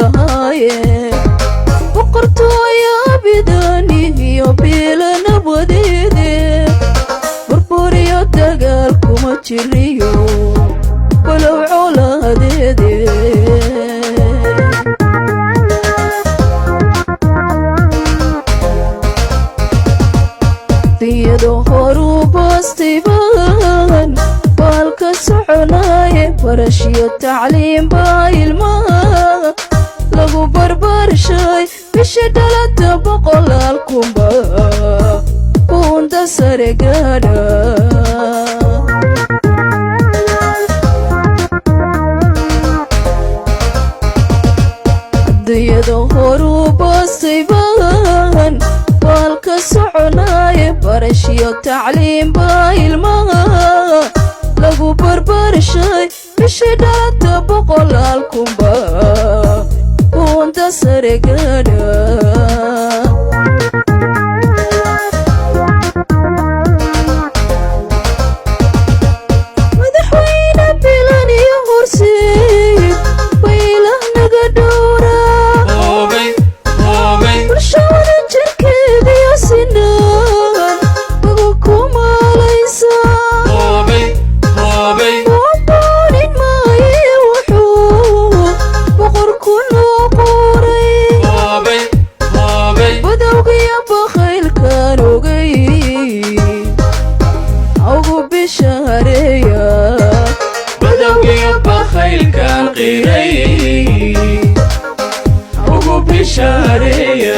lahaaye. Boqortooya bidaniyo biilanabadeede, burburiyo dagaal kuma jiriyo balow colaadeede. Diyado horuu boostayban baalka soconaaye, barashiyo tacliim baa ilmaha lagu barbaarshay. Bisha dhalata 100,000 kunba buunda sare gaadha. Adduunyada horuu boostayban baalka soconaaye, barashiyo tacliim baa ilmaha lagu barbaarshay. Bisha dhalata 100,000 kunba buunda sare gaadha. Madaxweyne bilan iyo horseed baylah naga dhowraa, bulshada jirkeediyo sinaan bagu ku maalaysa. Buunbuunin maaye wuxuu boqorku noo quuray, badowgiyo bakhaylkaan ogay ugu bishaareeya. Badowgiyo bakhaylkaan qiray ugu bishaareeya.